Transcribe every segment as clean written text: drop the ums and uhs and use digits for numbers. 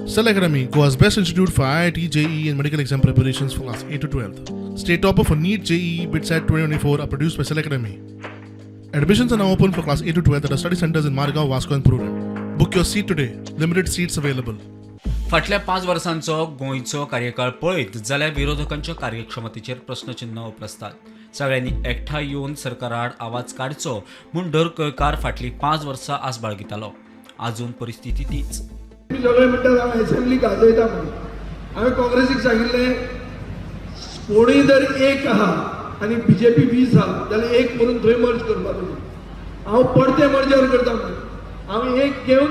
Cell Academy, Goa's best institute for IIT, JEE, and medical exam preparations for class 8 to 12. State topper for NEET, JEE, BITSAT 2024 are produced by Cell Academy. Admissions are now open for class 8 to 12 at our study centers in Margao, Vasco, and Prudent. Book your seat today. Limited seats available. फाटल्या 5 वर्सांचो गोंयचो कार्यकाळ पळयत जाल्यार विरोधकांच्या कार्यक्षमतेचेर प्रस्नचिन्ह उप्रासतात. सगळ्यांनी एकठांय येवन सरकाराआड आवाज काडचो म्हूण दर गोंयकार फाटलीं 5 वर्सां आस बाळगितालो. आजून परिस्थिती तीच. तुमी सगळे म्हणटात हांव एसेंब्ली गाजयता म्हणून. हांवें काँग्रेसीक सांगिल्लें, कोणूय जर एक आहा आनी बीजेपी 20 आहा जाल्यार एक म्हणून थंय मर्ज करपाक तुमी. हांव परतें मर्जर करता म्हणून, हांव एक घेवन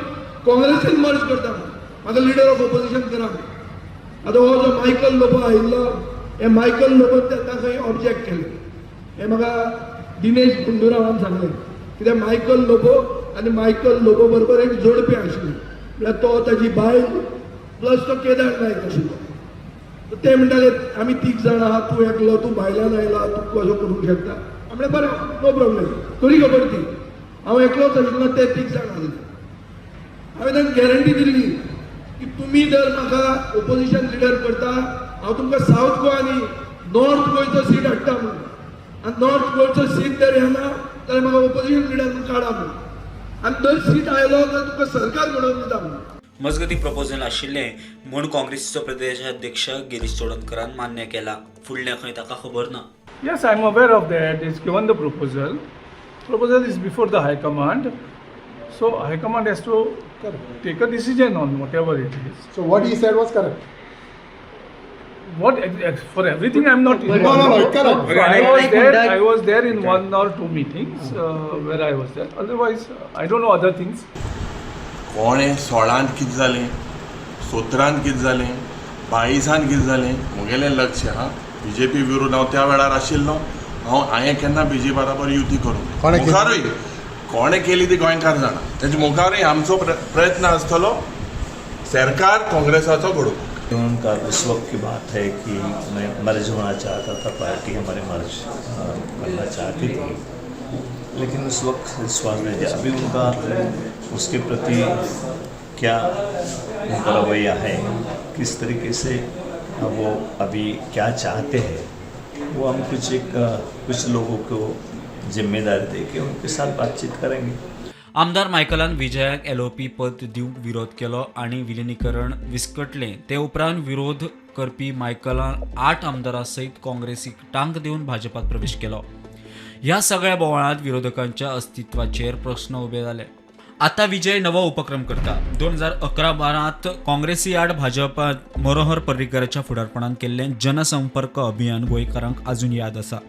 काँग्रेसीन मर्ज करता म्हणून, म्हाका लिडर ऑफ ओपोजिशन करा म्हणून. आतां हो जो मायकल लोबो आयिल्लो, हे मायकल लोबोन तेन्ना खंय ऑब्जेक्ट केलें. हें म्हाका दिनेश गुंडुरावान सांगलें, कित्याक मायकल लोबो आनी मायकल लोबो बरोबर एक जोडपें आशिल्लें, म्हळ्यार तो ताजी बायल प्लस तो केदार नायक आशिल्लो. ते म्हणटाले, आमी तीग जाण आहा, तूं एकलो, तूं भायल्यान आयला, तूं कसो करूंक शकता? म्हणलें, बरें, नो प्रॉब्लेम, खरी खबर ती. हांव एकलोच आशिल्लो, ते तीग जाण आसले. हांवें तांकां गॅरंटी दिल्ली की तुमी जर म्हाका ओपोजिशन लिडर करता, हांव तुमकां सावथ गोवा आनी नॉर्थ गोंयचो सीट हाडटा म्हणून. आनी नॉर्थ गोंयचो सीट जर येना जाल्यार म्हाका ओपोजिशन लिडर म्हणून काडा म्हणून, आनी जर सीट आयलो जाल्यार तुमकां सरकार घडोवन दिता म्हणून. मजगती, प्रपोजल आशिल्लें म्हूण काँग्रेसीचो प्रदेशाध्यक्ष गिरीश चोडणकरान मान्य केला. फुडलें खंय ताका खबर ना. Yes, I'm aware of that. It's given the proposal. Proposal is before the High Command. So High Command has to take a decision on whatever it is. So what he said was correct. What for everything I'm not No, involved. no, correct. So I was Like there. that- I was there in one or two meetings where I was there. Otherwise, I don't know other things. कोणें 16त कितें जालें, 17त कितें जालें, 22त कितें जालें, म्हगेलें लक्ष आहा बीजेपी विरुद्ध. हांव त्या वेळार आशिल्लो. हांवें केन्ना बीजेपी बराबर युती करूंक कोणें केली? मुखारूय कोणें केली ती गोंयकार जाणा. तेजे मुखारूय आमचो प्रयत्न आसतलो सरकार काँग्रेसाचो घडोवपाक. उनका उस वक्त की बात है कि मैं मर्ज होना चाहता था, पार्टी हमारे मर्ज करना चाहती थी, लेकिन उस वक्त विश्वास नहीं दिया. अभी उनका उसके प्रति क्या उनका रवैया है, किस तरीके से वो अभी क्या चाहते हैं, वो हम कुछ एक कुछ लोगों को जिम्मेदारी दे के उनके साथ बातचीत करेंगे. आमदार मायकलान विजयाक एलओपी पद दिवंक विरोध केलो आनी विलिनीकरण विस्कटलें. ते उपरांत विरोध करपी मायकलान आठ आमदारां सयत काँग्रेसीक टांक दिवन भाजपात प्रवेश केलो. ह्या सगळ्या बोवाळांत विरोधकांच्या अस्तित्वाचेर प्रस्न उबे जाले. आतां विजय नवो उपक्रम करता. 2011-12त काँग्रेसी आड भाजपा मनोहर पर्रीकराच्या फुडारपणान केल्लें जनसंपर्क अभियान गोंयकारांक अजून याद आसा.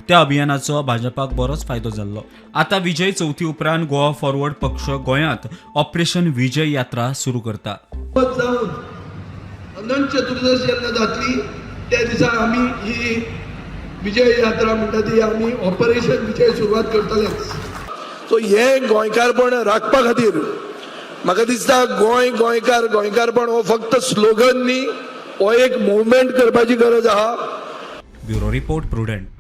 त्या अभियानाचो भाजपाक बरोच फायदो जाल्लो. आतां विजय चवथी उपरांत गोवा फॉरवर्ड पक्ष गोंयांत ऑपरेशन विजय यात्रा सुरू करता. जावन अनंत चतुर्दश जेन्ना जातली, त्या दिसा आमी ही विजय यात्रा म्हणटा ती आमी ऑपरेशन विजय सुरवात करतलेच. सो हें गोंयकारपण राखपा खातीर म्हाका दिसता, गोंय, गोंयकार, गोंयकारपण हो फक्त स्लोगन न्ही, हो एक मुवमेंट करपाची गरज आहा. Bureau report, prudent.